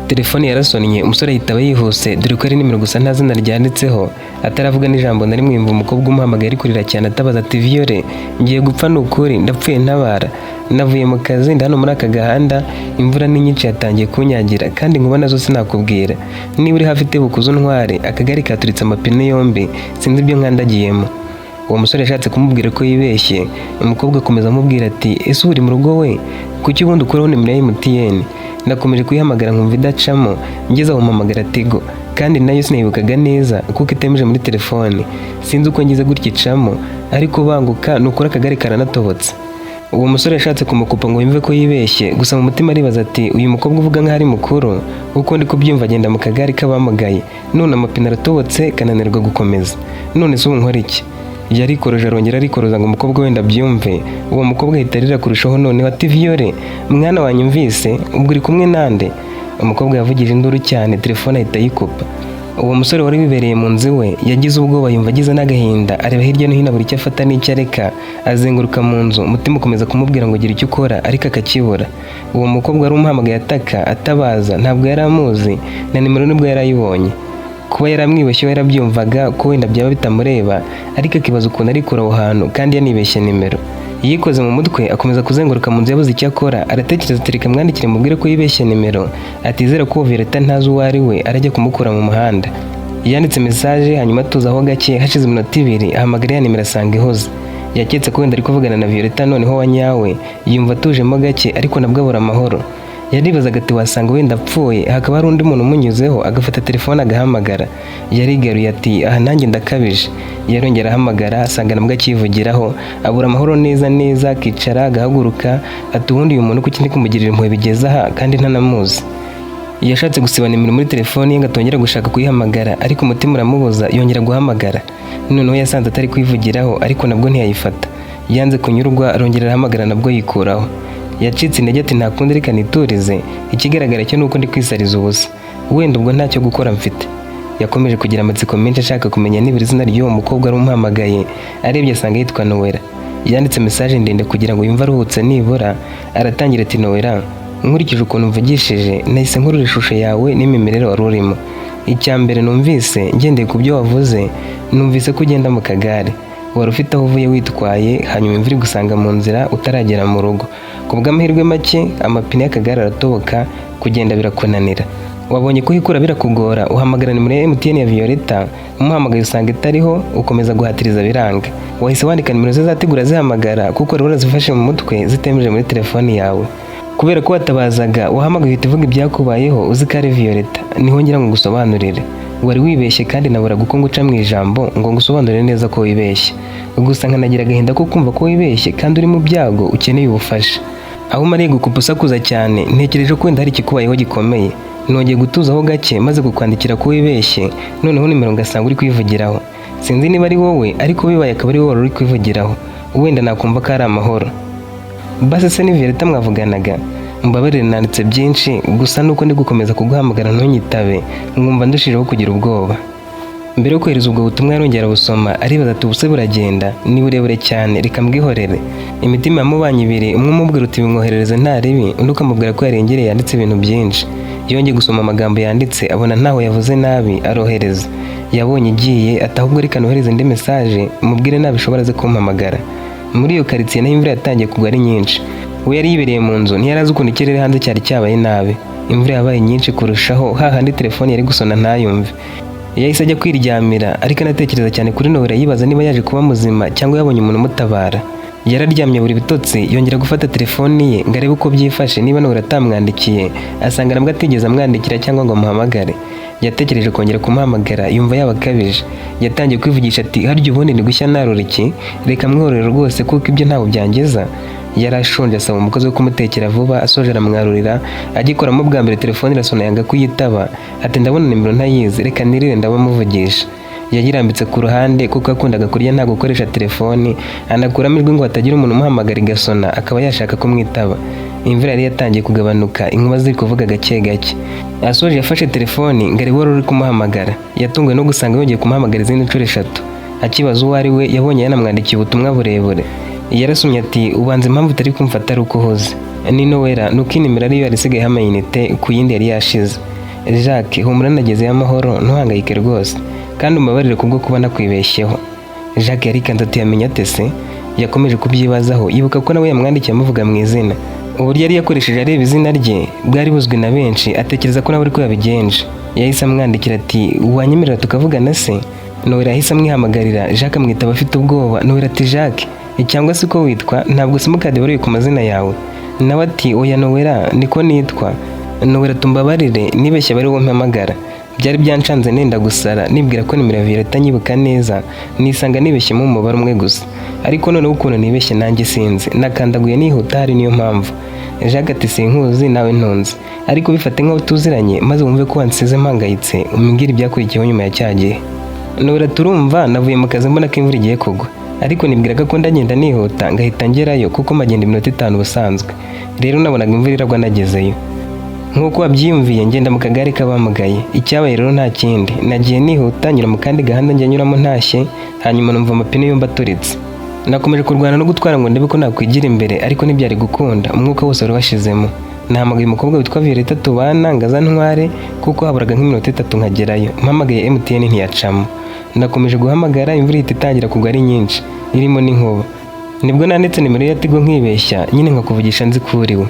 Telefone yarasonnye, umusore yitaba yihuse, dore ko ari nimero gusa nta zina ryanditseho. Ataravuga n'ijambo na rimwe, yumva umukobwa umuhamagaye ari kurira cyane, atabaza ati: "Viyore, ngiye gupfa, ni ukuri ndapfuye, ntabara. Navuye mu kazi, ndi hano muri aka gahanda, imvura ni nyinshi yatangiye kunyagira kandi inkuba nazo sinakubwira. Niba uri hafi tebuka uze untware, akagari katuritse amapine yombi, sinzi ibyo nkandagiyemo." Uwo musore yashatse kumubwira ko yibeshye, umukobwa akomeza amubwira ati: "Ese ubu uri mu rugo we? Kuki ubundi ukuraho nimero ya MTN? Nakomeje kuyihamagara nkumva idacamo, ngeze aho mpamagara Tigo kandi nayo sinayibukaga neza kuko itemeje muri telefone. Sinzi uko ngize gutya icamo, ariko banguka, ni ukuri akagari karanatobotse." Uwo musore yashatse kumukupa ngo yumve ko yibeshye, gusa mu mutima aribaza ati: "Uyu mukobwa uvuga nk'aho ari mukuru, uko ndi kubyumva agenda mu kagari k'abamugaye, none amapine aratobotse kananirwa gukomeza. None se ubu nkora iki?" Yarikoroje, arongera arikoroza ngo umukobwa wenda abyumve. Uwo mukobwa ahita arira kurushaho noneho ati: "Viyore mwana, wanyumvise? Ubwo uri kumwe nande?" Umukobwa yavugije induru cyane, telefone ahita ayikupa. Uwo musore wari wibereye mu nzu iwe yagize ubwoba, yumva agize n'agahinda, areba hirya no hino abura icyo afata n'icyo areka, azenguruka mu nzu, umutima ukomeza kumubwira ngo gira icyo ukora, ariko akakibura. Uwo mukobwa wari umuhamagaye ataka atabaza ntabwo yari amuzi, na nimero nibwo yari ayibonye. Kuba yaramwibeshye we yarabyumvaga ko wenda byaba bitamureba, ariko akibaza ukuntu arikura aho hantu kandi yanibeshye nimero. Yikoze mu mutwe, akomeza kuzenguruka mu nzu, yabuze icyo akora, aratekereza ati: "Reka mwandikire mubwire ko yibeshye nimero, atizera ko uwo Violeta ntazi uwo ari we arajya kumukura mu muhanda." Yanditse message, hanyuma atuzaho gake, hashize iminota 2 ahamagara ya nimero asanga ihuze. Yaketse ko wenda ari kuvugana na Violeta noneho wa nyawe, yumva atujemo gake, ariko nabwo abura amahoro. Yaribazaga ati: "Wasanga wenda apfuye, hakaba hari undi muntu umunyuzeho agafata telefone agahamagara." Yarigaruye ati: "Aha nanjye ndakabije." Yarongera ahamagara, asanga nabwo akivugiraho, abura amahoro neza neza, akicara agahaguruka, ati: "Ubundi uyu muntu kuki ndi kumugirira impuhwe bigeze aha kandi ntanamuzi?" Yashatse gusiba nimero muri telefoni ye ngo atongera gushaka kuyihamagara, ariko umutima uramubuza, yongera guhamagara. Noneho yasanze atari kwivugiraho, ariko nabwo ntiyayifata. Yanze kunyurwa, arongera arahamagara, nabwo yikuraho. Yacitse intege ati: "Nta kundi, reka niturize. Ikigaragara cyo ni uko ndi kwisariza ubusa, wenda ubwo ntacyo gukora mfite." Yakomeje kugira amatsiko menshi, ashaka kumenya nibura izina ry'uwo mukobwa wari umuhamagaye. Arebye asanga yitwa Noella. Yanditse message ndende kugira ngo yumve aruhutse nibura. Aratangira ati: "Noella, nkurikije ukuntu mvugishije, nahise nkurura ishusho yawe n'imimerere wari urimo. Icya mbere numvise ngendeye ku byo wavuze, numvise ko ugenda mu kagare, wari ufite aho uvuye witwaye, hanyuma imvura igusanga mu nzira utaragera mu rugo. Ku bw'amahirwe make amapine y'akagare aratoboka, kugenda birakunanira. Wabonye kuhikura birakugora, uhamagara nimero ya MTN ya Violeta, umuhamagaye usanga itariho, ukomeza guhatiriza biranga. Wahise wandika nimero ze za Tigo urazihamagara kuko wari warazifashe mu mutwe zitemeje muri telefoni yawe. Kubera ko watabazaga, wahamagaye uhita uvuga ibyakubayeho uzi ko ari Violeta. Niho ngira ngo ngusobanurire, wari wibeshye, kandi naburaga uko nguca mu ijambo ngo ngusobanurire neza ko wibeshye, gusa nkanagira agahinda ko kumva ko wibeshye kandi uri mu byago ukeneye ubufasha. Aho umariye gukupa usakuza cyane, ntekereje ko wenda hari ikikubayeho gikomeye. Nongeye gutuzaho gake maze kukwandikira ko wibeshye, noneho nimero ngasanga uri kwivugiraho. Sinzi niba ari wowe, ariko bibaye akaba ari wowe wari uri kwivugiraho, wenda nakumva ko ari amahoro. Basi se ni Violeta mwavuganaga? Mbabarire nanditse byinshi, gusa nuko ndi gukomeza kuguhamagara ntunyitabe, nkumva ndushijeho kugira ubwoba." Mbere yo kohereza ubwo butumwa yarongera arabusoma, aribaza ati: "Ubuse buragenda? Ni burebure cyane, reka mbwihorere." Imitima yamubanye ibiri, umwe umubwira uti: "Bimwoherereze nta ribi", undi ukamubwira ko yarengereye yanditse ibintu byinshi. Yongeye gusoma amagambo yanditse, abona ntaho yavuze nabi, arohereza. Yabonye igiye, ati: "Ahubwo reka nohereze indi message mubwire nabishobora aze kumpamagara." Muri iyo karitsiye naho imvura yatangiye kugwa ari nyinshi. We yari yibereye mu nzu, ntiyari azi ukuntu ikirere hanze cyari cyabaye nabi. Imvura yabaye nyinshi kurushaho, hahandi telefone yari gusona ntayumve. Yahise ajya kwiryamira, ariko anatekereza cyane kuri Noella, yibaza niba yaje kuba muzima cyangwa yabonye umuntu umutabara. Yararyamye buri bitotsi, yongera gufata telefoni ye ngo arebe uko byifashe, niba Noella atamwandikiye, asanga nabwo atigeze amwandikira cyangwa ngo amuhamagare. Yatekereje kongera kumuhamagara, yumva yaba akabije. Yatangiye kwivugisha ati: "Harya ubundi ni gushya narura iki? Reka mwihorere rwose kuko ibyo ntabwo byangeza." Yari ashonje, asaba umukozi wo kumutekera vuba, asoje aramwarurira. Agikoramo bwa mbere telefone irasona, yanga kuyitaba, ati: "Ndabona nimero ntayizi, reka nirire ndabamuvugisha." Yayirambitse ku ruhande kuko yakundaga kurya nta gukoresha telefoni, anakuramo ijwi ngo hatagira umuntu umuhamagara igasona akaba yashaka kumwitaba. Imvura yari yatangiye kugabanuka, inkuba ziri kuvuga gake gake. Asoje yafashe telefoni ngo arebe uwari uri kumuhamagara. Yatunguwe no gusanga yongeye kumuhamagara izindi nshuro eshatu. Akibaza uwo ari we, yabonye yanamwandikiye ubutumwa burebure. Yarasomye ati: "Ubanza impamvu utari kumfata ari uko uhuze. Ni Noella, nuko iyi nimero ariyo yari isigayeho amayinite ku yindi yari yashize." Jacques, humura, nagezeyo amahoro, ntuhangayike rwose, kandi umbabarire kubwo kuba nakwibeshyeho. Jacques yarikanze ati: "Yamenya ate se?" Yakomeje kubyibazaho, yibuka ko nawe yamwandikiye amuvuga mu izina. Uburyo yari yakoresheje areba izina rye bwari buzwi na benshi, atekereza ko nawe ariko yabigenje. Yahise amwandikira ati: "Wanyemerera tukavugana se?" Noella yahise amwihamagarira. Jacques amwitaba afite ubwoba. Noella ati: "Jacques, cyangwa se uko witwa, ntabwo simukadi waruye ku mazina yawe?" Nawe ati: "Oya Noella, niko nitwa." Noella: "Tumbabarire, nibeshye bari wo mpamagara, byari byancanze, nenda gusara, nibwira ko nimero ya Violeta nyibuka neza, nisanga nibeshyemo umubare umwe gusa. Ariko noneho ukuntu nibeshye nanjye sinzi, nakandaguye nihuta, hari niyo mpamvu." Jacques ati: "Sinkuzi nawe ntunzi, ariko bifate nk'aho tuziranye, maze wumve ko wansize mpangayitse, umbwire ibyakurikiyeho nyuma ya cya gihe." Noella: "Turumva, navuye mu kazi mbona ko imvura igiye kugwa, ariko nibwiraga ko ndagenda nihuta ngahita ngerayo, kuko magenda iminota 5 ubusanzwe. Rero nabonaga imvura iragwa nagezeyo nk'uko wabyiyumviye, ngenda mu kagare k'abamugaye. Icyabaye rero nta kindi, nagiye nihuta nyura mu kandi gahanda njya nyuramo ntashye, hanyuma numva amapine yombi aturitse. Nakomeje kurwana no gutwara ngo ndebe ko nakwigira imbere, ariko ntibyari gukunda, umwuka wose wari washizemo. Nahamagaye umukobwa witwa Violeta tubana ngo aze antware, kuko haburaga nk'iminota 3 nkagerayo. Mpamagaye MTN ntiyacamo. Nakomeje guhamagara, imvura ihita itangira kugwa ari nyinshi, irimo n'inkuba. Nibwo nanditse nimero ya Tigo nkibeshya nyine, nkakuvugisha nzi ko uriwe."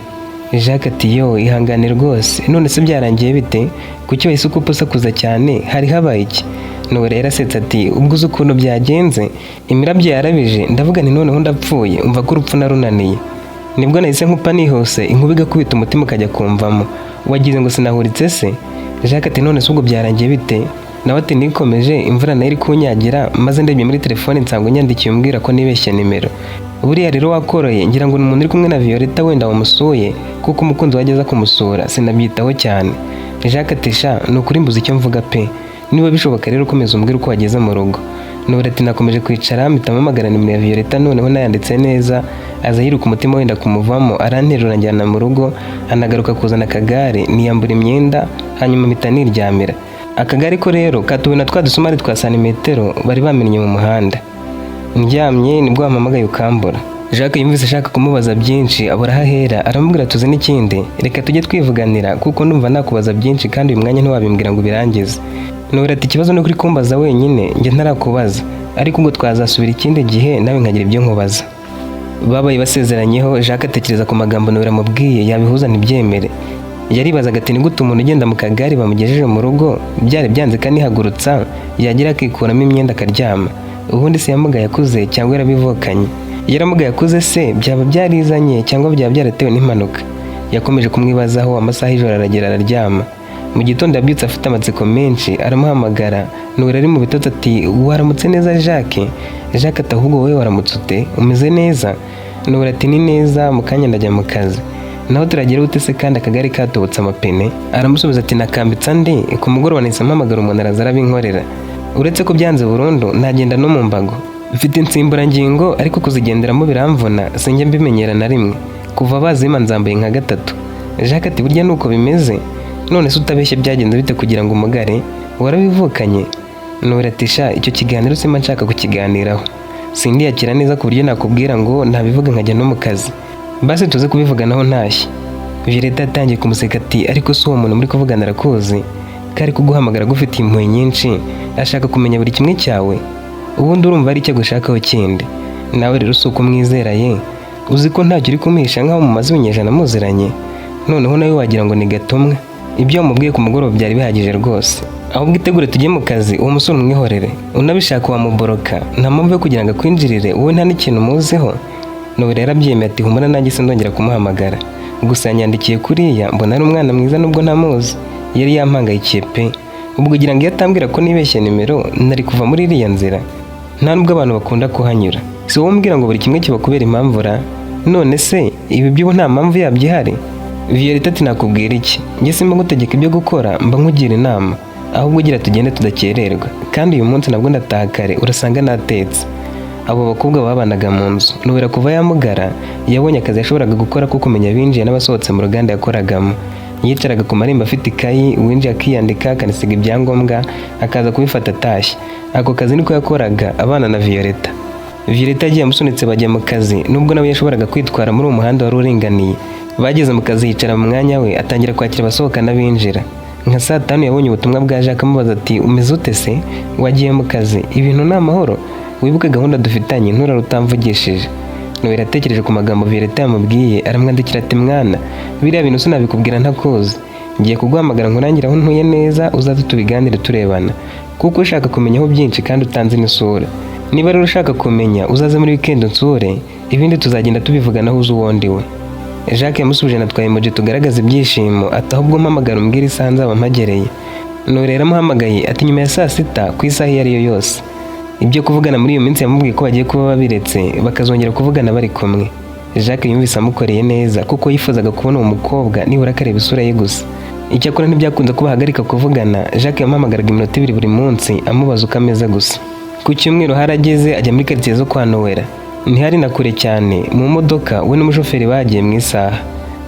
Jacques ati: "Yo, ihangane rwose. None se byarangiye bite? Kuki wahise ukupa usakuza cyane? Hari habaye iki?" Noella yarasetse ati: "Ubwo uzi ukuntu byagenze, imirabyo yarabije, ndavuga nti noneho ndapfuye, umva ko urupfu narunaniye. Nibwo nahise nkupa nihuse, inkuba igakubita, umutima ukajya kumvamo. Wagize ngo sinahuritse se?" Jacques ati: "None se ubwo byarangiye bite?" Nawe ati: "Nikomeje, imvura nayo iri kunyagira, maze ndebye muri telefone nsanga unyandikiye umbwira ko nibeshye nimero. Buriya rero wakoroye, ngira ngo ni umuntu uri kumwe na Violeta, wenda wamusuye, kuko umukunzi we ageza kumusura, sinabyitaho cyane." Jacques ati: "Sha, ni ukuri mbuze icyo mvuga pe. Niba bishoboka rero ukomeza umbwire uko wageze mu rugo." Noella ati: "Nakomeje kwicara, mpita mpamagara nimero ya Violeta, noneho nayanditse neza, aza yiruka, umutima wenda kumuvamo, aranterura njyana mu rugo, anagaruka kuzana akagare, niyambura imyenda, hanyuma mpita niryamira. Akagare ko rero katuwe na twa dusumari twa santimetero bari bamennye mu muhanda. Ndyamye nibwo wampamagaye ukambura." Jacques yumvise ashaka kumubaza byinshi, abura aho ahera. Aramubwira: "Tuzi n'ikindi, reka tujye twivuganira, kuko ndumva nakubaza byinshi kandi uyu mwanya ntiwabimbwira ngo ubirangize." Noella ati: "Ikibazo ni ukuri kumbaza wenyine, njye ntarakubaza, ariko ubwo twazasubira ikindi gihe nawe nkagira ibyo nkubaza." Babaye basezeranyeho. Jacques atekereza ku magambo Noella amubwiye, yabihuza ntibyemere. Yaribazaga ati: "Ni gute umuntu ugenda mu kagare bamugejeje mu rugo, byari byanze kanihagurutsa, yagira akikuramo imyenda akaryama? Ubundi se yamugaye akuze cyangwa yarabivukanye? Yaramugaye akuze se byaba byarizanye cyangwa byaba byaratewe n'impanuka?" Yakomeje kumwibazaho, amasaha y'ijoro aragera araryama. Mu gitondo yabyutse afite amatsiko menshi, aramuhamagara. Noella ari mu bitotsi ati: "Waramutse neza Jacques." Jacques ati: "Ahubwo wowe waramutse ute, umeze neza?" Noella ati: "Ni neza, mu kanya ndajya mu kazi." "Naho turagera ute se kandi akagare katobotse amapine?" Aramusubiza ati: "Nakambitse andi ku mugoroba, nahise mpamagara umuntu araza arabinkorera. Uretse ko byanze burundu, nagenda no mu mbago. Mfite insimburangingo, ariko kuzigenderamo biramvuna, sinjya mbimenyera na rimwe. Kuva bazima nzambaye nka gatatu." Jacques ati: "Burya nuko bimeze? None se utabeshye byagenze bite kugira ngo umugare? Warabivukanye?" Noella ati: "Sha, icyo kiganiro simba nshaka kukiganiraho, sindiyakira neza ku buryo nakubwira ngo nabivuga nkajya no mu kazi. Basi tuze kubivuganaho ntashye." Violeta yatangiye kumuseka ati: "Ariko si uwo muntu muri kuvugana arakuzi, ko ari kuguhamagara agufitiye impuhwe nyinshi, ashaka kumenya buri kimwe cyawe? Ubundi urumva ari icyo agushakaho kindi? Nawe rero si uko umwizera ye, uzi ko ntacyo uri kumuhisha, nk'aho mumaze ibinyejana muziranye. Noneho nawe wagira ngo ni gatumwa. Ibyo wamubwiye ku mugoroba byari bihagije rwose. Ahubwo itegure tujye mu kazi, uwo musore umwihorere. Unabishaka wamuboroka, nta mpamvu yo kugira ngo akwinjirire, wowe nta n'ikintu umuziho." Noella yarabyemeye ati: "Humura, nanjye sindongera kumuhamagara. Gusa yanyandikiye kuriya mbona ari umwana mwiza nubwo ntamuzi. Yari yampangayikiye pe. Ubwo ugira ngo iyo atambwira ko nibeshye nimero, nari kuva muri iriya nzira? Nta nubwo abantu bakunda kuhanyura. Si wowe umbwira ngo buri kimwe kiba kubera impamvu ra? None se ibi by'ubu nta mpamvu yabyo ihari?" Violeta ati: "Nakubwira iki? Njye simba ngutegeka ibyo gukora, mba nkugira inama. Ahubwo ugira tugende tudakererwa, kandi uyu munsi nabwo ndataha kare, urasanga natetse." Abo bakobwa babanaga mu nzu. Noella kuva yamugara yabonye akazi yashoboraga gukora ko kumenya abinjiye n'abasohotse mu ruganda yakoragamo. Yicaraga ku marembo afite ikayi, uwinjiye akiyandika, akanasiga ibyangombwa, akaza kubifata atashye. Ako kazi niko yakoraga abana na Violeta. Violeta yagiye amusunitse bajya mu kazi, nubwo nawe yashoboraga kwitwara muri uwo muhanda wari uringaniye. Bageze mu kazi, yicara mu mwanya we, atangira kwakira abasohoka n'abinjira. Nka saa 5 yabonye ubutumwa bwa Jacques amubaza ati: "Umeze ute se? Wagiye mu kazi? Ibintu ni amahoro? Wibuke gahunda dufitanye, nturare utamvugishije." Noella yatekereje ku magambo Violeta yamubwiye, aramwandikira ati: "Mwana, biriya bintu sinabikubwira ntakuzi. Ngiye kuguhamagara nkurangire aho ntuye neza, uzaze tubiganire turebana, kuko ushaka kumenyaho byinshi kandi utanzi n'isura. Niba rero ushaka kumenya, uzaze muri weekend unsure, ibindi tuzagenda tubivuganaho uzi uwo ndi we." Jacques yamusubije na twa emoji tugaragaza ibyishimo, ati: "Ahubwo mpamagara umbwire isaha nzaba mpagereye." Noella yaramuhamagaye ati: "Nyuma ya saa 6 ku isaha iyo ari yo yose." Ibyo kuvugana muri iyo minsi yamubwiye ko bagiye kuba babiretse, bakazongera kuvugana bari kumwe. Jacques yumvise amukoreye neza, kuko yifuzaga kubona uwo mukobwa nibura akareba isura ye gusa. Icyakora ntibyakunze ko bahagarika kuvugana. Jacques yamuhamagaraga iminota 2 buri munsi amubaza uko ameze gusa. Ku cyumweru harageze, ajya muri karitsiye zo kwa Noella. Ntihari na kure cyane, mu modoka we n'umushoferi bagiye mu isaha.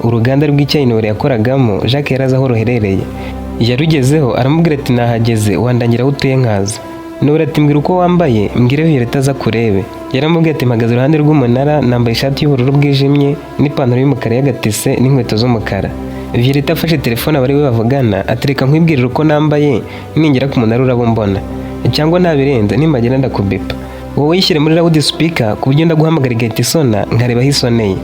Uruganda rw'icyayi Noella yakoragamo, Jacques yari azi aho ruherereye. Yarugezeho aramubwira ati: "Nahageze, wandangira aho utuye nkaza?" Noella ati: "Mbwira uko wambaye, mbwire Violeta aza kurebe." Yaramubwiye ati: "Mpagaze iruhande rw'umunara, nambaye ishati y'ubururu bwijimye n'ipantaro y'umukara y'agatise n'inkweto z'umukara." Violeta afashe telefone aba ari we bavugana, ati: "Reka nkwibwirire uko nambaye, ningera ku munara uraba umbona, cyangwa ntabirenze nimbagera ndakubipa. Wowe yishyire muri loud speaker ku buryo ndaguhamagara igahita isona, nkareba aho isoneye."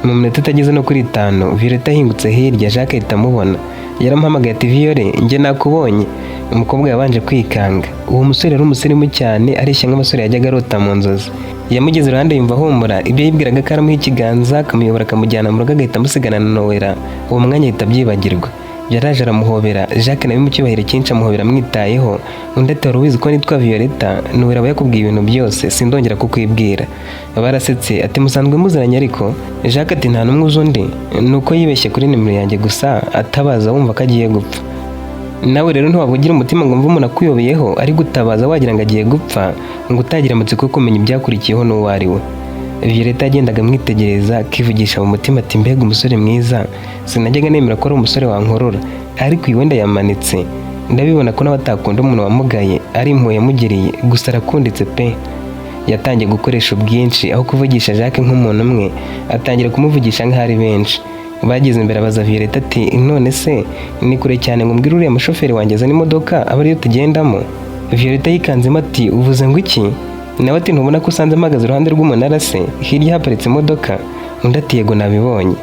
Mu minota itageze no kuri 5, Violeta ahingutse hirya, Jacques ahita amubona. Yaramuhamagaye ati: "Viole, njye nakubonye." Umukobwa yabanje kwikanga. Uwo musore yari umusirimu cyane, areshya nk'abasore yajyaga arota mu nzozi. Yamugeze iruhande yumva ahumura. Ibyo yibwiraga ko aramuha ikiganza akamuyobora akamujyana mu rugo agahita amusigana na Noella, uwo mwanya ahita abyibagirwa. Yaraje aramuhobera. Jacques nawe mu cyubahiro cyinshi amuhobera amwitayeho. Undi ati: "Wari ubizi ko nitwa Violeta? Noella aba yakubwiye ibintu byose, sindongera kukwibwira." Barasetse, ati: "Musanzwe muziranye ariko?" Jacques ati: "Nta n'umwe uzi undi, ni uko yibeshye kuri nimero yanjye gusa atabaza wumva ko agiye gupfa. Nawe rero ntiwabugira umutima ngo mve umuntu akuyobeyeho ari gutabaza wagira ngo agiye gupfa, ngo utagira amatsiko yo kumenya ibyakurikiyeho n'uwo ari we." Violeta yagendaga amwitegereza akivugisha mu mutima ati: "Mbega umusore mwiza! Sinajyaga nemera ko ari umusore wankorora, ariko uyu wenda yamanitse. Ndabibona ko nawe atakunda umuntu wamugaye, ari impuhwe yamugiriye gusa, arakunditse pe." Yatangiye gukoresha ubwinshi. Aho kuvugisha Jacques nk'umuntu umwe, atangira kumuvugisha nk'aho ari benshi. Bageze imbere abaza Violeta ati: "None se ni kure cyane ngo mbwire uriya mushoferi wanjye azane imodoka aba ariyo tugendamo?" Violeta yikanzemo ati: "Uvuze ngo iki?" Nawe ati: "Ntubona ko usanze mpagaze iruhande rw'umunara se, hirya haparitse imodoka?" Undi ati: "Yego, nabibonye."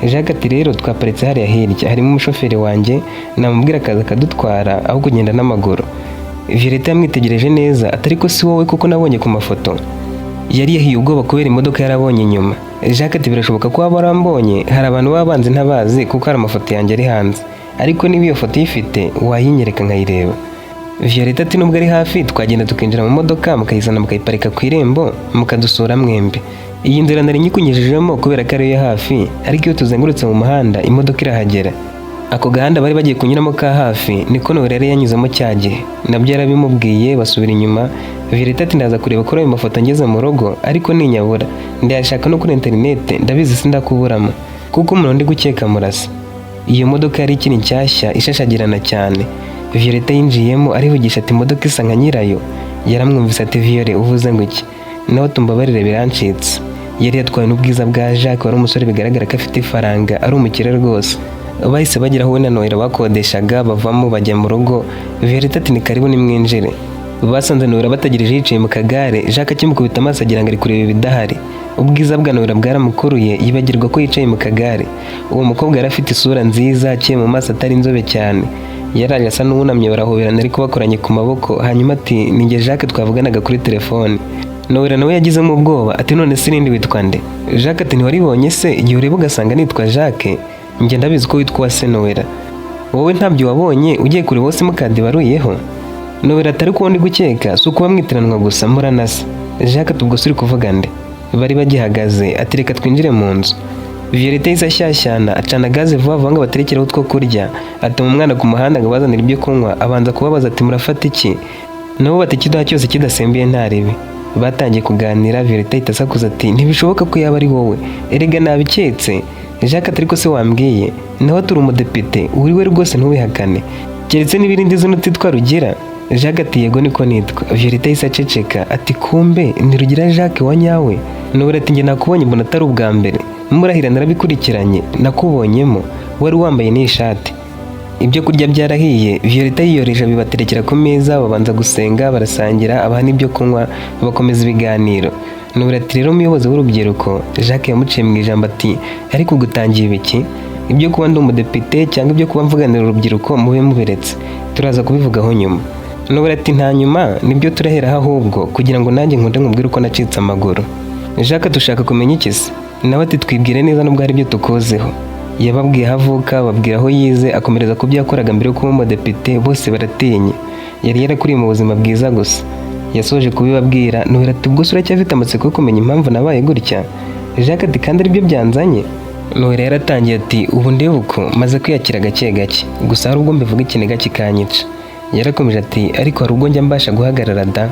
Jacques ati: "Rero twaparitse hariya hirya, harimo umushoferi wanjye, namubwira akaza akadutwara aho kugenda n'amaguru." Violeta yamwitegereje neza ati: "Ariko si wowe kuko nabonye ku mafoto?" Yari yahiye ubwoba kubera imodoka yarabonye inyuma. Jacques ati: "Birashoboka ko waba warambonye, hari abantu baba banzi ntabazi kuko hari amafoto yanjye ari hanze, ariko niba iyo foto uyifite wayinyereka nkayireba." Violeta ati: "Nubwo ari hafi, twagenda tukinjira mu modoka mukayizana mukayiparika ku irembo mukadusura mwembi. Iyi nzira nari nyikunyujijemo kubera ko ariyo hafi, ariko iyo tuzengurutse mu muhanda imodoka irahagera." Ako gahanda bari bagiye kunyuramo ka hafi niko Noella yari yanyuzemo cya gihe. Nabyo yarabimubwiye. Basubira inyuma. Violeta ati: "Ndaza kureba kuri ayo mafoto ngeze mu rugo, ariko ninyabura ndayashaka no kuri interinete, ndabizi sindakuburamo kuko umuntu ndi gukeka murasa." Iyo modoka yari ikiri nshyashya, ishashagirana cyane. Violeta yinjiyemo arivugisha ati: "Imodoka isa nka nyirayo." Yaramwumvise ati: "Viole, uvuze ngo iki?" Nawe tumbabarire birancitse. Yari yatwawe n'ubwiza bwa Jacques, wari umusore bigaragara ko afite ifaranga, ari umukire rwose. Bahise bagera aho we na Noella bakodeshaga, bavamo bajya mu rugo. Violeta ati: "Ni karibu, nimwinjire." Basanze Noella bategereje yicaye mu kagare. Jacques akimukubita amaso agira ngo ari kureba ibidahari. Ubwiza bwa Noella bwaramukuruye, yibagirwa ko yicaye mu kagare. Uwo mukobwa yari afite isura nziza, akeye mu maso, atari inzobe cyane. Yaraje asa n'uwunamye, barahoberana ariko bakoranye ku maboko. Hanyuma ati: "Ni njye Jacques twavuganaga kuri telefone." Noella nawe yagizemo ubwoba ati: "None se irindi witwa nde?" Jacques ati: "Ntiwaribonye se igihe ureba ugasanga nitwa Jacques? Njye ndabizi ko witwa Uwase Noella. Wowe ntabyo wabonye ugiye kureba wowe simukadi baruyeho?" Noella atari ko ndi gukeka si ukuba mwitiranwa gusa, muranasa. Jacques ati: "Ubwo se uri kuvuga nde?" Bari bagihagaze ati: "Reka twinjire mu nzu." Violeta yahise ashyashyana, acana gaze vuba vuba ngo baterekereho utwo kurya. Atuma umwana ku muhanda ngo abazanire ibyo kunywa. Abanza kubabaza ati: "Murafata iki?" Nabo bati: "Ikiduha cyose kidasembuye nta ribi." Batangiye kuganira, Violeta ahita asakuza ati: "Ntibishoboka ko yaba ari wowe, erega nabiketse." Jacques ati: "Ariko se wambwiye?" Nawe turi umudepite uri we rwose, ntubihakane, keretse niba irindi zina utitwa Rugira. Jacques ati: "Yego, niko nitwa." Violeta yahise aceceka ati: "Kumbe ni Rugira Jacques wa nyawe." Nubwo ati: "Njye nakubonye mbona atari ubwa mbere, murahira narabikurikiranye, nakubonyemo wari wambaye n'iyi shati." Ibyo kurya byarahiye, Violeta yiyoreje abibaterekera ku meza, babanza gusenga, barasangira, abaha n'ibyo kunywa, bakomeza ibiganiro. Nowela ati: "Rero umuyobozi w'urubyiruko." Jacques yamuciye mu ijambo ati: "Ariko gutangiye ibiki? Ibyo kuba ndi umudepite cyangwa ibyo kuba mvuganira urubyiruko mube mubiretse, turaza kubivugaho nyuma." Nowela ati: "Nta nyuma, nibyo turaheraho ahubwo kugira ngo nanjye nkunde nkubwire uko nacitse amaguru." Jacques: "Dushaka kumenya iki se?" Nawe ati: "Twibwire neza nubwo hari ibyo tukuziho." Yababwiye aho avuka, babwira aho yize, akomereza ku byo yakoraga mbere yo kuba umudepite. Bose baratinya, yari yarakuriye mu buzima bwiza gusa. Yasoje kubibabwira, Noheli ati: "Ubwo se uracyafite amatsiko yo kumenya impamvu nabaye gutya?" Jacques ati: "Kandi aribyo byanzanye." Noheli yaratangiye ati: "Ubu ndeba uko maze kwiyakira gake gake, gusa hari ubwo mbivuga ikiniga kikanyica." Yarakomeje ati: "Ariko hari ubwo njya mbasha guhagarara da."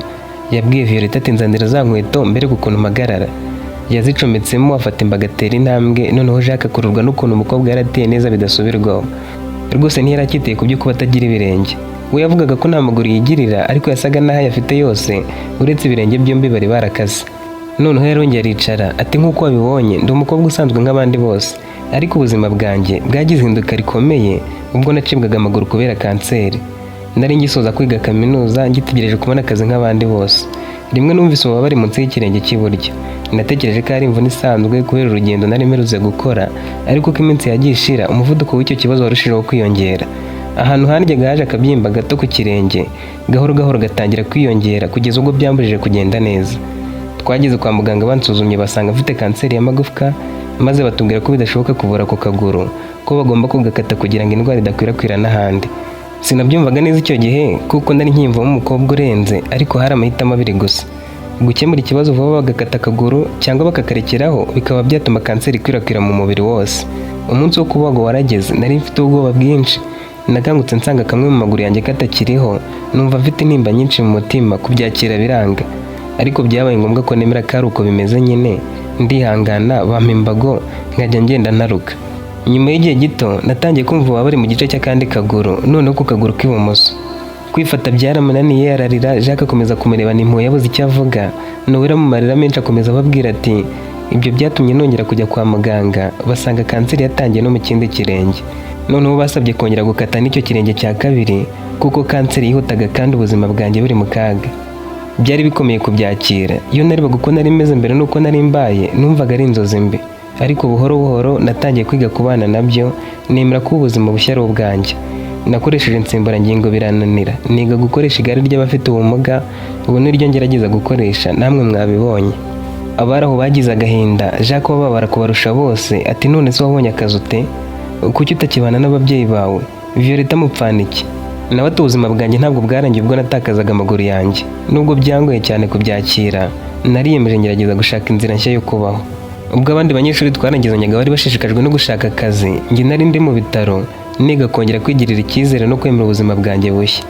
Yabwiye Violeta ati: "Nzanira za nkweto mbere ukuntu mpagarara." Yazicometsemo, afata imbaga, atera intambwe. Noneho Jacques akururwa n'ukuntu umukobwa yarateye neza bidasubirwaho. Rwose ntiyari akiteye ku byo kuba atagira ibirenge. We yavugaga ko nta maguru yigirira, ariko yasaga n'aho ayafite yose uretse ibirenge byombi bari barakase. Noneho yarongeye aricara ati: "Nk'uko wabibonye, ndi umukobwa usanzwe nk'abandi bose, ariko ubuzima bwanjye bwagize ihinduka rikomeye ubwo nacibwaga amaguru kubera kanseri. Nari ngisoza kwiga kaminuza, ngitegereje kubona akazi nk'abandi bose. Rimwe numvise ububabare munsi y'ikirenge cy'iburyo. Natekereje ko ari imvune isanzwe kubera urugendo nari mperutse gukora, ariko uko iminsi yagiye ishira, umuvuduko w'icyo kibazo warushijeho kwiyongera. Ahantu handyaga haje akabyimba gato ku kirenge, gahoro gahoro gatangira kwiyongera kugeza ubwo byambujije kugenda neza. Twageze kwa muganga, bansuzumye basanga mfite kanseri y'amagufwa, maze batubwira ko bidashoboka kuvura ako kaguru, ko bagomba kugakata kugira ngo indwara idakwirakwira n'ahandi. Sinabyumvaga neza icyo gihe kuko nari nkiyumvamo umukobwa urenze, ariko hari amahitamo abiri gusa: gukemura ikibazo vuba bagakata akaguru, cyangwa bakakarekeraho bikaba byatuma kanseri ikwirakwira mu mubiri wose. Umunsi wo kubagwa warageze, nari mfite ubwoba bwinshi. Nakangutse nsanga kamwe mu maguru yanjye katakiriho, numva mfite intimba nyinshi mu mutima, kubyakira biranga. Ariko byabaye ngombwa ko nemera ko ari uko bimeze nyine, ndihangana, bampa imbago nkajya ngenda ntaruka. Nyuma y'igihe gito natangiye kumva ububabare mu gice cy'akandi kaguru, noneho ku kaguru k'ibumoso. Kwifata byaramunaniye, ararira. Jacques akomeza kumurebana impuhwe, yabuze icyo avuga. Nowela mu marira menshi akomeza ababwira ati: "Ibyo byatumye nongera kujya kwa muganga, basanga kanseri yatangiye no mu kindi kirenge. Noneho basabye kongera gukata n'icyo kirenge cya kabiri kuko kanseri yihutaga kandi ubuzima bwanjye buri mu kaga. Byari bikomeye kubyakira. Iyo narebaga uko nari meze mbere n'uko nari mbaye, numvaga ari inzozi mbi. Ariko buhoro buhoro natangiye kwiga kubana nabyo, nemera ko ubuzima bushya ari ubwanjye. Nakoresheje insimburangingo birananira, niga gukoresha igare ry'abafite ubumuga. Ubu niryo ngerageza gukoresha, namwe mwabibonye." Abari aho bagize agahinda. Jacques wababara kubarusha bose ati: "None se wabonye akazi ute? Kuki utakibana n'ababyeyi bawe? Violeta mupfana iki?" Nawe ati: "Ubuzima bwanjye ntabwo bwarangiye ubwo natakazaga amaguru yanjye. Nubwo byangoye cyane kubyakira, nariyemeje ngerageza gushaka inzira nshya yo kubaho. Ubwo abandi banyeshuri twarangizanyaga bari bashishikajwe no gushaka akazi, njye nari ndi mu bitaro niga kongera kwigirira icyizere no kwemera ubuzima bwanjye bushya.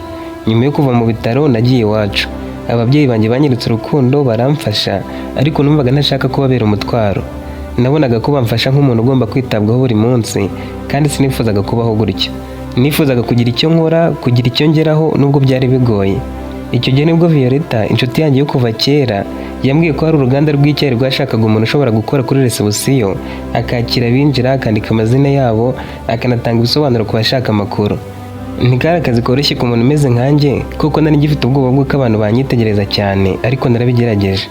Nyuma yo kuva mu bitaro nagiye iwacu. Ababyeyi banjye banyeretse urukundo, baramfasha, ariko numvaga ntashaka kubabera umutwaro. Nabonaga ko bamfasha nk'umuntu ugomba kwitabwaho buri munsi, kandi sinifuzaga kubaho gutyo. Nifuzaga kugira icyo nkora, kugira icyo ngeraho nubwo byari bigoye. Icyo gihe nibwo Violeta, inshuti yanjye yo kuva kera, yambwiye ko hari uruganda rw'icyayi rwashakaga umuntu ushobora gukora kuri resebusiyo, akakira abinjira, akandika amazina yabo, akanatanga ibisobanuro ku bashaka amakuru. Ntikari akazi koroshye ku muntu umeze nkanjye, kuko nari ngifite ubwoba bw'uko abantu banyitegereza cyane, ariko narabigerageje.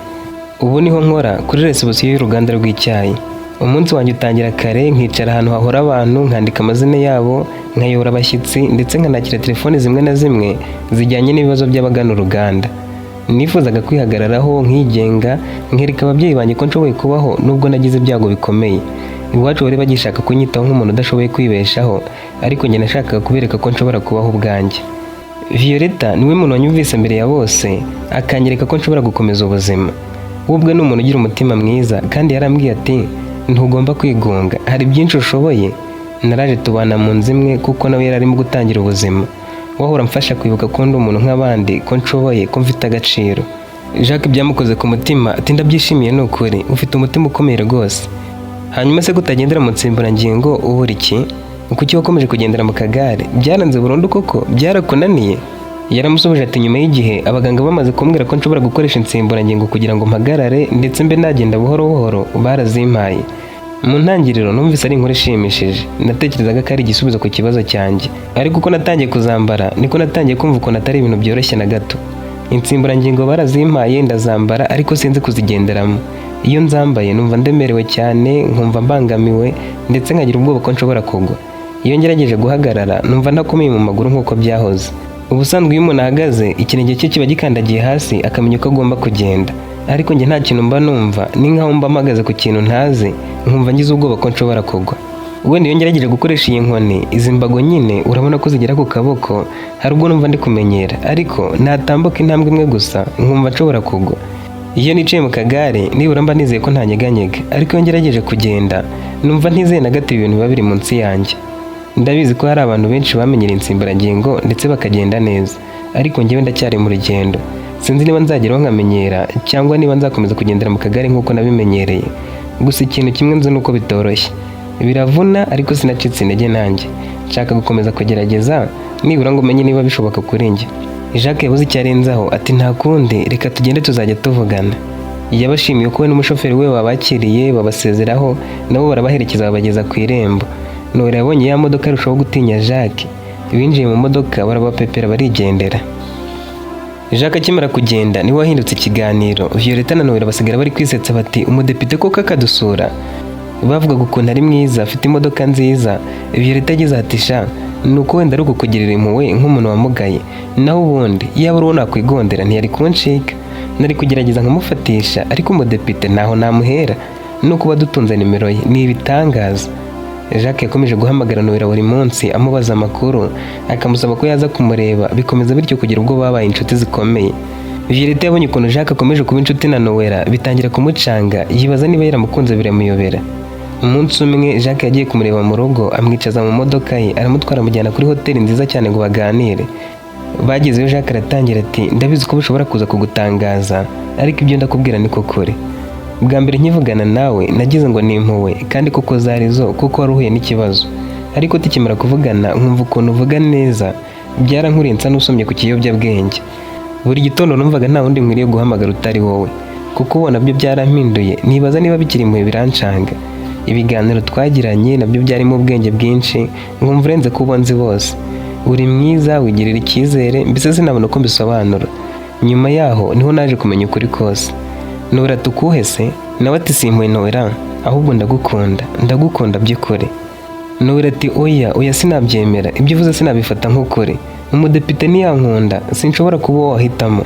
Ubu niho nkora kuri resebusiyo y'uruganda rw'icyayi. Umunsi wanjye utangira kare, nkicara ahantu hahora abantu, nkandika amazina yabo, nkayobora abashyitsi, ndetse nkanakira telefoni zimwe na zimwe zijyanye n'ibibazo by'abagana uruganda. Nifuzaga kwihagararaho, nkigenga, nkereka ababyeyi banjye ko nshoboye kubaho nubwo nagize ibyago bikomeye. Iwacu bari bagishaka kunyitaho nk'umuntu udashoboye kwibeshaho, ariko njye nashakaga kubereka ko nshobora kubaho ubwanjye. Violeta niwe muntu wanyumvise mbere ya bose, akanyereka ko nshobora gukomeza ubuzima. We ubwe ni umuntu ugira umutima mwiza, kandi yarambwiye ati: 'Ntugomba kwigunga, hari byinshi ushoboye.' Naraje tubana mu nzu imwe kuko nawe yari arimo gutangira ubuzima. Wahora amfasha kwibuka ko ndi umuntu nk'abandi, ko nshoboye, ko mfite agaciro." Jacques byamukoze ku mutima ati: "Ndabyishimiye, ni ukuri ufite umutima ukomeye rwose. Hanyuma se kutagendera mu nsimburangingo ubura iki? Kuki wakomeje kugendera mu kagare? Byaranze burundu koko? Byarakunaniye?" Yaramusubije ati: "Nyuma y'igihe, abaganga bamaze kumbwira ko nshobora gukoresha insimburangingo kugira ngo mpagarare ndetse mbe nagenda buhoro buhoro, barazimpaye. Mu ntangiriro numvise ari inkuru ishimishije, natekerezaga ko ari igisubizo ku kibazo cyanjye, ariko uko natangiye kuzambara niko natangiye kumva ukuntu atari ibintu byoroshye na gato. Insimburangingo barazimpaye ndazambara, ariko sinzi kuzigenderamo. Iyo nzambaye numva ndemerewe cyane, nkumva mbangamiwe, ndetse nkagira ubwoba ko nshobora kugwa. Iyo ngerageje guhagarara numva ntakomeye mu maguru nk'uko byahoze. Ubusanzwe iyo umuntu ahagaze, ikirenge cye kiba gikandagiye hasi, akamenya uko agomba kugenda, ariko njye nta kintu mba numva, ni nkaho mba mpagaze ku kintu ntazi, nkumva ngize ubwoba ko nshobora kugwa. Wenda iyo ngerageje gukoresha iyi nkoni, izi mbago nyine urabona ko zigera ku kaboko, hari ubwo numva ndi kumenyera, ariko natambuka intambwe imwe gusa nkumva nshobora kugwa. Iyo nicaye mu kagare nibura mba nizeye ko ntanyeganyega, ariko iyo ngerageje kugenda numva ntizeye na gato ibintu biba biri munsi yanjye. Ndabizi ko hari abantu benshi bamenyereye insimburangingo ndetse bakagenda neza, ariko njyewe ndacyari mu rugendo. Sinzi niba nzageraho nkamenyera cyangwa niba nzakomeza kugendera mu kagare nk'uko nabimenyereye. Gusa ikintu kimwe nzi ni uko bitoroshye, biravuna, ariko sinacitse intege nanjye. Nshaka gukomeza kugerageza nibura ngo umenye niba bishoboka kuri njye. Jacques yabuze icyo arenzaho, ati: "Nta kundi, reka tugende, tuzajya tuvugana." Yabashimiye ko we n'umushoferi we babakiriye, babasezeraho, nabo barabaherekeza babageza ku irembo. Nora yabonye ya modoka arushaho gutinya Jacques. Binjiye mu modoka barabapepera barigendera. Jacques akimara kugenda niwe wahindutse ikiganiro. Violeta na Noella basigara bari kwisetsa, bati: "Umudepite koko akadusura." Bavugaga ukuntu ari mwiza, afite imodoka nziza. Violeta agize ati: "Sha, ni uko wenda ari ukukugirira impuhwe nk'umuntu wamugaye, naho ubundi yaba ari uwo nakwigondera ntiyari kuncika, nari kugerageza nkamufatisha, ariko umudepite ntaho namuhera, no kuba dutunze nimero ye ni ibitangaza." Jacques yakomeje guhamagara Noella buri munsi amubaza amakuru, akamusaba ko yaza kumureba, bikomeza bityo kugera ubwo babaye inshuti zikomeye. Violeta yabonye ukuntu Jacques akomeje kuba inshuti na Noella, bitangira kumucanga, yibaza niba yaramukunze, biramuyobera. Umunsi umwe Jacques yagiye kumureba mu rugo, amwicaza mu modoka ye, aramutwara, amujyana kuri hoteli nziza cyane ngo baganire. Bagezeyo Jacques aratangira ati: "Ndabizi ko bishobora kuza kugutangaza, ariko ibyo ndakubwira niko kuri. Bwa mbere nkivugana nawe nagize ngo ni impuhwe, kandi koko zari zo, kuko wari uhuye n'ikibazo. Ariko tukimara kuvugana nkumva ukuntu uvuga neza, byarankuriye nsa n'usomye ku kiyobyabwenge. Buri gitondo numvaga nta wundi nkwiriye guhamagara utari wowe, kuko ubona byo byarampinduye, nibaza niba bikiri impuhwe, birancanga. Ibiganiro twagiranye nabyo byarimo ubwenge bwinshi, nkumva urenze kubo nzi bose. Uri mwiza, wigirira icyizere, mbese sinabona uko mbisobanura. Nyuma yaho niho naje kumenya ukuri kose." Nora tukuhe se? Nawe ati: "Simpuye Nowera, ahubwo ndagukunda, ndagukunda by'ukuri." Nowera ati: "Oya, oya, sinabyemera, ibyo uvuze sinabifata nk'ukuri. Umudepite ntiyankunda, sinshobora kuba uwo wahitamo."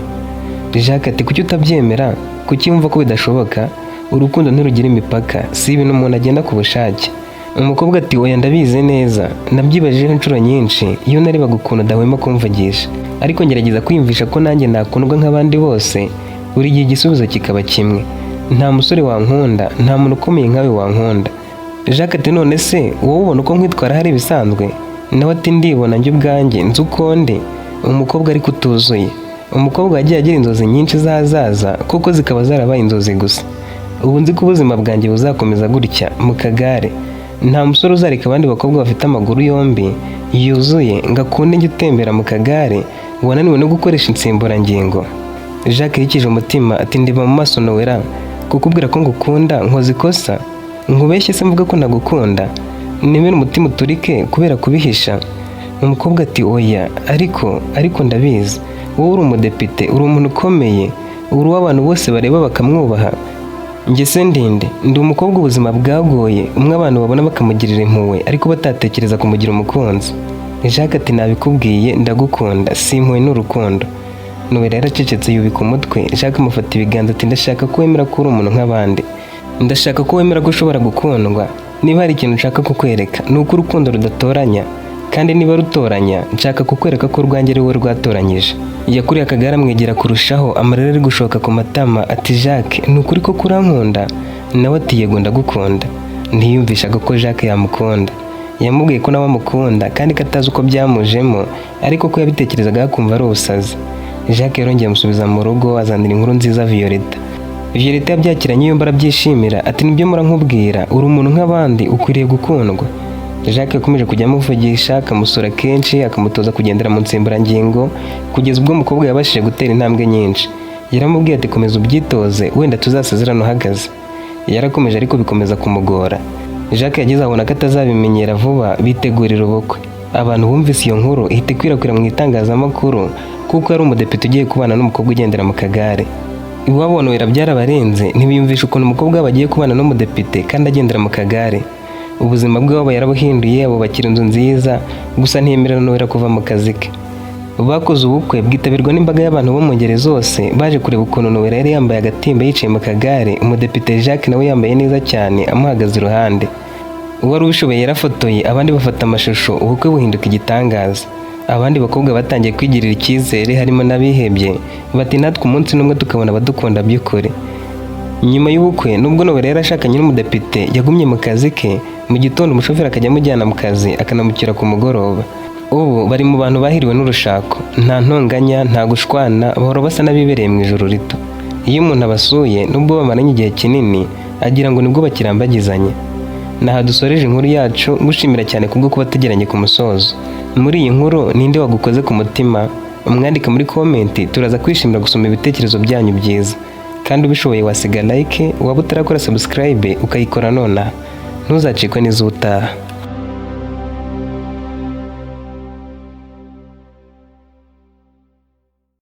Jacques ati: "Kuki utabyemera? Kuki wumva ko bidashoboka? Urukundo ntirugira imipaka, si ibintu umuntu agenda ku bushake." Umukobwa ati: "Oya, ndabizi neza, nabyibajijeho inshuro nyinshi iyo narebaga ukuntu udahwema kumvugisha, ariko ngerageza kwiyumvisha ko nanjye nakundwa nk'abandi bose, buri gihe igisubizo kikaba kimwe: nta musore wankunda, nta muntu ukomeye nkawe wankunda." Jacques ati: "None se wowe ubona uko nkwitwara hari ibisanzwe?" Nawe ati: "Ndibona njye ubwanjye, nzi uko ndi umukobwa ariko utuzuye, umukobwa wagiye agira inzozi nyinshi z'ahazaza kuko zikaba zarabaye inzozi gusa. Ubu nzi ko ubuzima bwanjye buzakomeza gutya mu kagare. Nta musore uzareka abandi bakobwa bafite amaguru yombi yuzuye ngo akunde njye utembera mu kagare wananiwe no gukoresha insimburangingo." Jacques yikije umutima ati: "Ndeba mu maso Nowera, kukubwira ko ngukunda nkoze ikosa? Nkubeshye se mvuga ko ntagukunda, nemere umutima uturike kubera kubihisha?" Umukobwa ati: "Oya, ariko ndabizi, wowe uri umudepite, uri umuntu ukomeye, uri uw'abantu bose bareba bakamwubaha. Njye se ndinde? Ndi umukobwa ubuzima bwagoye, umwe abantu babona bakamugirira impuhwe ariko batatekereza kumugira umukunzi." Jacques ati: "Nabikubwiye, ndagukunda, si impuhwe n'urukundo." Noella yaracecetse yubika umutwe. Jacques amufata ibiganza ati: "Ndashaka ko wemera ko uri umuntu nk'abandi, ndashaka ko wemera ko ushobora gukundwa. Niba hari ikintu nshaka kukwereka ni uko urukundo rudatoranya, kandi niba rutoranya nshaka kukwereka ko urwanjye ari wowe rwatoranyije." Yakuriye akagare amwegera kurushaho, amarira ari gushoka ku matama, ati: "Jacques, ni ukuri ko urankunda?" Nawe ati: "Yego, ndagukunda." Ntiyumvishaga ko Jacques yamukunda. Yamubwiye ko nawe amukunda kandi ko atazi uko byamujemo, ariko ko yabitekerezaga akumva ari ubusazi. Jacques yarongeye amusubiza mu rugo, azanira inkuru nziza Violeta. Violeta yabyakiranye yombi arabyishimira, ati: "Nibyo nkubwira, uri umuntu nk'abandi, ukwiriye gukundwa." Jacques yakomeje kujya amuvugisha, akamusura kenshi, akamutoza kugendera mu nsimburangingo, kugeza ubwo umukobwa yabashije gutera intambwe nyinshi. Yaramubwiye ati: "Komeza ubyitoze, wenda tuzasezerane uhagaze." Yarakomeje ariko bikomeza kumugora. Jacques yageze abona ko atazabimenyera vuba, bitegurira ubukwe. Abantu bumvise iyo nkuru ihita ikwirakwira mu itangazamakuru, kuko yari umudepite ugiye kubana n'umukobwa ugendera mu kagare. Iwabo wa Noella byarabarenze, ntibiyumvisha ukuntu umukobwa wabo agiye kubana n'umudepite kandi agendera mu kagare. Ubuzima bw'iwabo yarabuhinduye, abubakira inzu nziza, gusa ntiyemerera Noella kuva mu kazi ke. Bakoze ubukwe bwitabirwa n'imbaga y'abantu bo mu ngeri zose, baje kureba ukuntu Noella yari yambaye agatimba yicaye mu kagare, umudepite Jacques nawe yambaye neza cyane amuhagaze iruhande. Uwari ubishoboye yarafotoye, abandi bafata amashusho, ubukwe buhinduka igitangaza. Abandi bakobwa batangiye kwigirira icyizere, harimo n'abihebye, bati natwe umunsi n'umwe tukabona abadukunda by'ukuri. Nyuma y'ubukwe, nubwo Noella yarashakanye n'umudepite, yagumye mu kazi ke. Mu gitondo umushoferi akajya amujyana mu kazi, akanamucyura ku mugoroba. Ubu bari mu bantu bahiriwe n'urushako, nta ntonganya, nta gushwana, bahora basa n'abibereye mu ijuru rito. Iyo umuntu abasuye, nubwo bamaranye igihe kinini, agira ngo nibwo bakirambagizanya. Naha dusoreje inkuru yacu, ngushimira cyane kubwo kuba tugeranye ku musozo. Muri iyi nkuru ninde wagukoze ku mutima? Umwandike muri comment, turaza kwishimira gusoma ibitekerezo byanyu byiza. Kandi ubishoboye wasiga like, waba utarakora subscribe ukayikora nonaha. Ntuzacikwe n'iz'ubutaha.